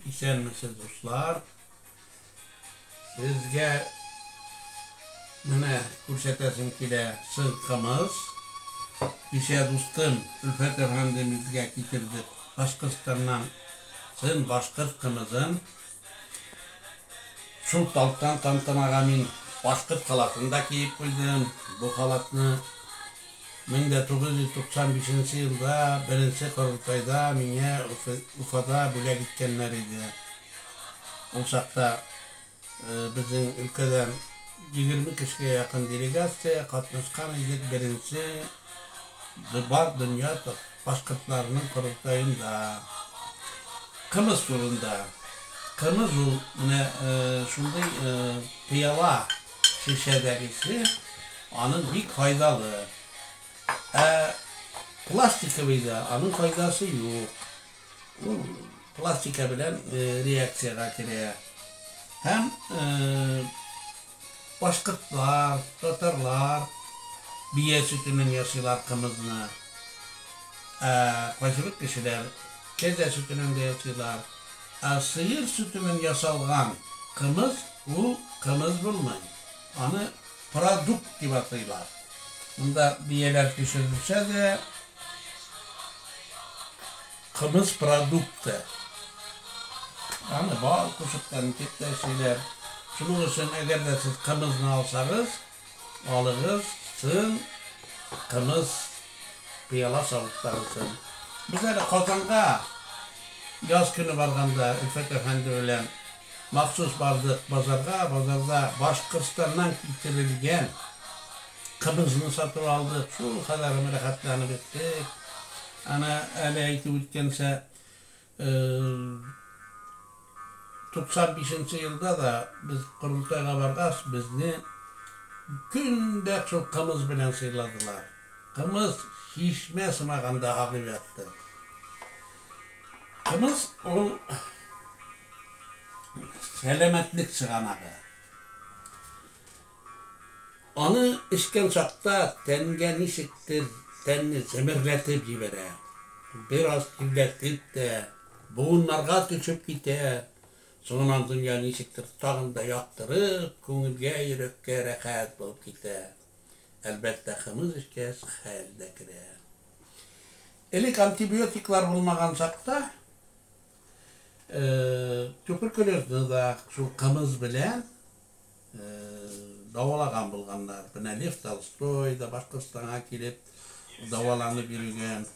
Исәнмесез, дуслар. Сезгә менә күрсәтәсем килә сын кымыз. Кичә дустым Өлфәт әфәнде безгә китерде Башкортстаннан сын башкорт кымызын. Шул талттан тантанага мин башкорт халатын да киеп куйдым. Бу халатны 1995 нче елда беренче корылтайда миңа Уфада бүләк иткәннәр иде. Ул чакта безнең өлкәдән 20 кешегә якын делегация катнашкан идек беренче бар дөнья башкортларының корылтаенда. Кымыз турында. Кымыз ул менә шундый пыяла шешәдәгесе, аның бик файдалы. Ә пластиковыйда аның файдасы юк. Ул пластика белән реакциягә керә. Һәм башкортлар, татарлар бия сөтеннән ясыйлар кымызны. Ә кайсыбер кешеләр кәҗә сөтеннән дә ясыйлар. Ә сыер сөтеннән ясалган кымыз ул кымыз булмый. Аны продукт дип атыйлар. Монда бияләр төшерелсә дә, кымыз продукты. Аны бал кушып та нитеп тә эшлиләр. Шуның өчен, әгәр дә сез кымызны алсагыз, алыгыз, чын кымыз пыяла савыттагысын. Без әле Казанга яз көне барганда Өлфәт әфәнде белән махсус бардык базарга. Базарда Башкортстаннан китерелгән кымызны сатып алдык. Шул кадәр рәхәтләнеп эчтек. Ана әле әйтеп үткәнчә, 95 нче елда да без корылтайга баргач, безне көн дә шул кымыз белән сыйладылар. Кымыз чишмә сымаганда агып ятты. Кымыз ул сәламәтлек чыганагы. Аны эчкән чакта тәнгә ничектер тәнне җемерләтеп җибәрә. Бераз тирләтеп тә, буыннарга төшеп китә. Соңыннан дөнья ничектер тагын да яктырып, күңелгә, йөрәккә рәхәт булып китә. Әлбәттә, кымыз эчкәч, хәл дә керә. Элек антибиотиклар булмаган чакта, туберкулезны да шул кымыз белән дәвалаган булганнар. Менә Лев Толстой да Башкортстанга килеп дәваланып йөргән.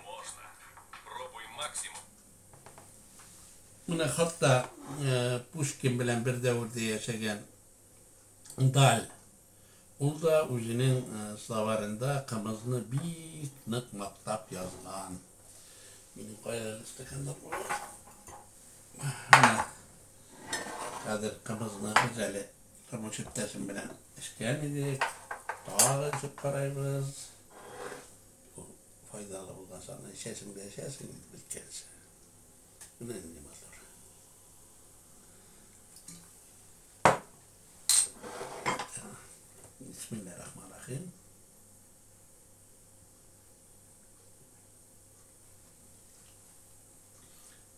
Можно. Пробуй максимум. Менә хатта Пушкин белән бер дәвердә яшәгән Даль. Ул да үзенең словаренда кымызны бик нык мактап язган. Минем кайда стаканнар бар? Менә хәзер кымызны без әле тормыш иптәшем белән эчкән идек. Тагы эчеп карайбыз. Бу файдалы булган саны эчәсең дә эчәсең беткәнче. Менә нинди матур. Бисмилләһир-рахманир-рахим.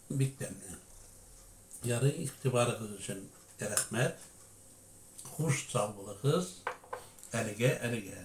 Бик тәмле. Ярый, игътибарыгыз өчен рәхмәт. Хуш, сау булыгыз. Әлегә, әлегә.